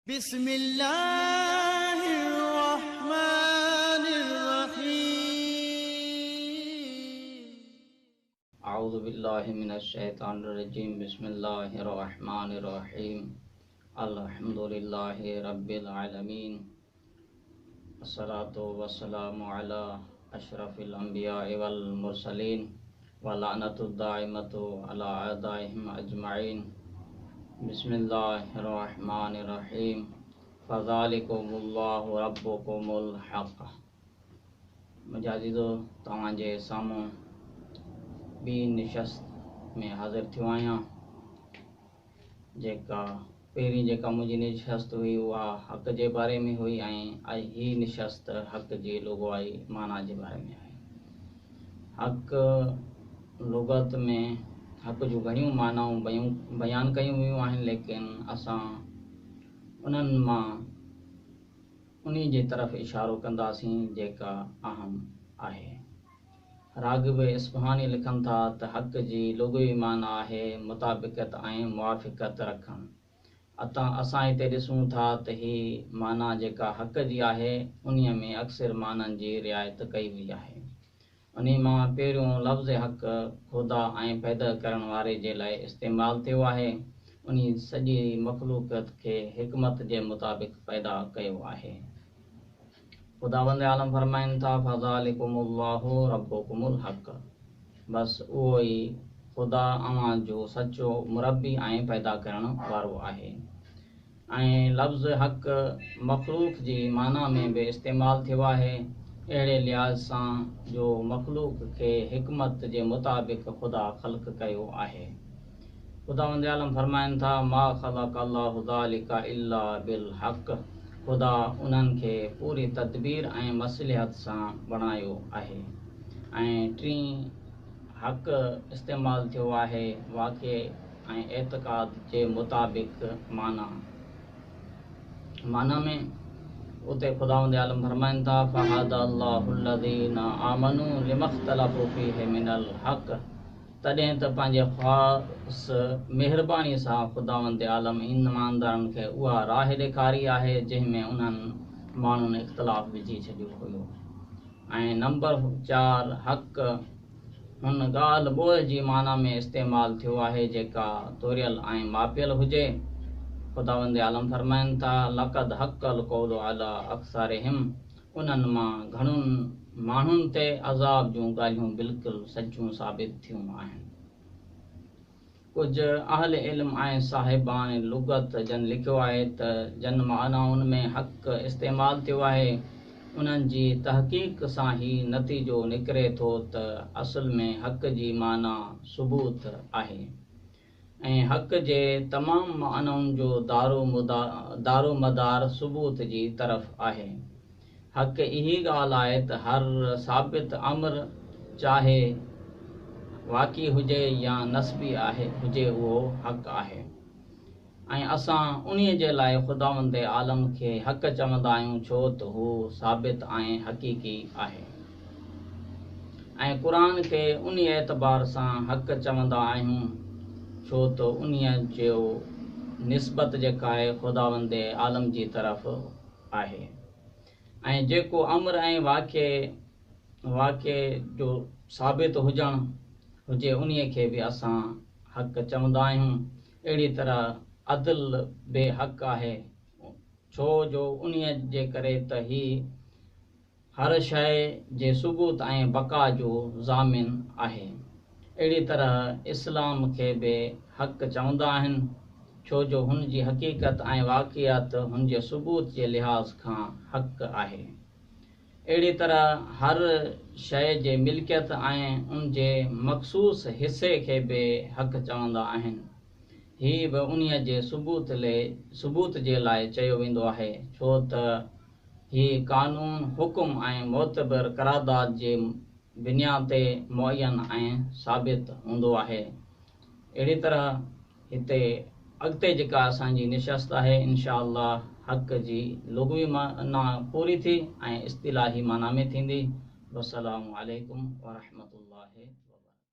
بسم الله الرحمن الرحيم. اعوذ بالله من الشيطان الرجيم بسم الله الرحمن الرحيم الحمد لله رب العالمين الصلاة والسلام على اشرف الانبياء والمرسلين واللعنة الدائمة على اعدائهم اجمعين بسم الله الرحمن الرحيم فذلڪم الله ربڪم الحق. منهنجا عزيزو، توهان جي سامهون ٻي نشست ۾ حاضر ٿيو آهيان. جيڪا پهرين جيڪا منهنجي نشست هئي اها حق جي باري ۾ هئي ۽ هي نشست حق جي لغوي معنيٰ جي باري ۾ آهي. حق لغت ۾ حق جون گهڻيون معنائون بيان ڪيون ويون آهن، ليڪن اسان انهن مان انهي جي طرف اشارو ڪنداسين جيڪا اهم آهي. راغب اصفهاني لکن ٿا ته حق جي لغوي معنيٰ آهي مطابقت ۽ موافقت رکڻ. اتان اسان هتي ڏسون ٿا ته هي معنيٰ جيڪا حق جي آهي، انهيء ۾ اڪثر معنن جي رعايت ڪئي وئي آهي. انهي مان پهريون لفظ حق خدا ۽ پيدا ڪرڻ واري جي لاء استعمال ٿيو آهي. انهي سڄي مخلوق کي حڪمت جي مطابق پيدا ڪيو آهي. خداوند عالم فرمائن ٿا، فذلڪم الله ربڪم الحق، بس اهو ئي خدا اوهان جو سچو مربي ۽ پيدا ڪرڻ وارو آهي. ۽ لفظ حق مخلوق جي معنيٰ ۾ به استعمال ٿيو آهي، اهڙي لحاظ سان جو مخلوق کي حڪمت جي مطابق خدا خلق ڪيو آهي. خداوند عالم فرمائن ٿا، ما خلق الله ذلک الا بالحق، خدا انهن کي پوري تدبير ۽ مصلحت سان بڻايو آهي. ۽ ٽين حق استعمال ٿيو آهي واقعي ۽ اعتقاد جي مطابق معنيٰ معنيٰ ۾. اتي خداوند عالم فرمائن ٿا، فهدي الله الذين آمنوا لما اختلفوا فيه من الحق، تڏهن ته پنهنجي خاص مهربانيء سان خداوند عالم ايماندارن کي اها راهه ڏيکاري آهي جنهن ۾ انهن ماڻهن اختلاف وجهي ڇڏيو هيو. ۽ نمبر 4 حق هن ڳالهه ٻولهه جي معنيٰ ۾ استعمال ٿيو آهي جيڪا توريل ۽ ماپيل هجي. خداوند عالم فرمائن ٿا، لقد حق القول علي اڪثرهم، انهن مان گهڻن ماڻهن تي عذاب جون ڳالهيون بلڪل سچيون ثابت ٿيون آهن. ڪجهه اهل علم ۽ صاحبان لغت جن لکيو آهي ته جن معنائن ۾ حق استعمال ٿيو آهي، انهن جي تحقيق سان هي نتيجو نڪري ٿو ته اصل ۾ حق جي معنيٰ ثبوت آهي ۽ حق جي تمام معنائن جو دارومدار ثبوت جي طرف آهي. حق اهي ڳالهه آهي ته هر ثابت امر چاهي واقعي هجي يا نسبي آهي هجي اهو حق آهي ۽ اسان انهي جي لاء خداوند عالم کي حق چوندا آهيون ڇو ته هو ثابت ۽ حقيقي آهي ۽ قرآن کي انهي اعتبار سان حق چوندا آهيون ڇو ته انهي جو نسبت جيڪا آهي خداوند عالم جي طرف آهي ۽ جيڪو امر ۽ واقعي جو ثابت هجڻ هجي انهي کي به اسان حق چوندا آهيون. اهڙي طرح عدل به حق آهي ڇو جو انهي جي ڪري ته هي هر شيء جي ثبوت ۽ بقا جو ضامن آهي. اهڙي طرح اسلام کي به حق چوندا آهن، ڇو جو هن جي حقيقت ۽ واقعيت هن جي ثبوت جي لحاظ کان حق آهي. اهڙي طرح هر شيء جي ملڪيت ۽ ان جي مخصوص حصي کي به حق چوندا آهن. هي به انهيء جي ثبوت جي لاء چيو ويندو آهي، ڇو ته هي قانون حڪم ۽ معتبر قرارداد جي بنياد تي معين ۽ ثابت هوندو آهي. اهڙي طرح هتي اڳتي جيڪا اسان جي نشست آهي انشاء الله حق جي لغوي معنيٰ پوري ٿي ۽ اصطلاحي معنيٰ ۾ ٿيندي. والسلام عليڪم ورحمة الله.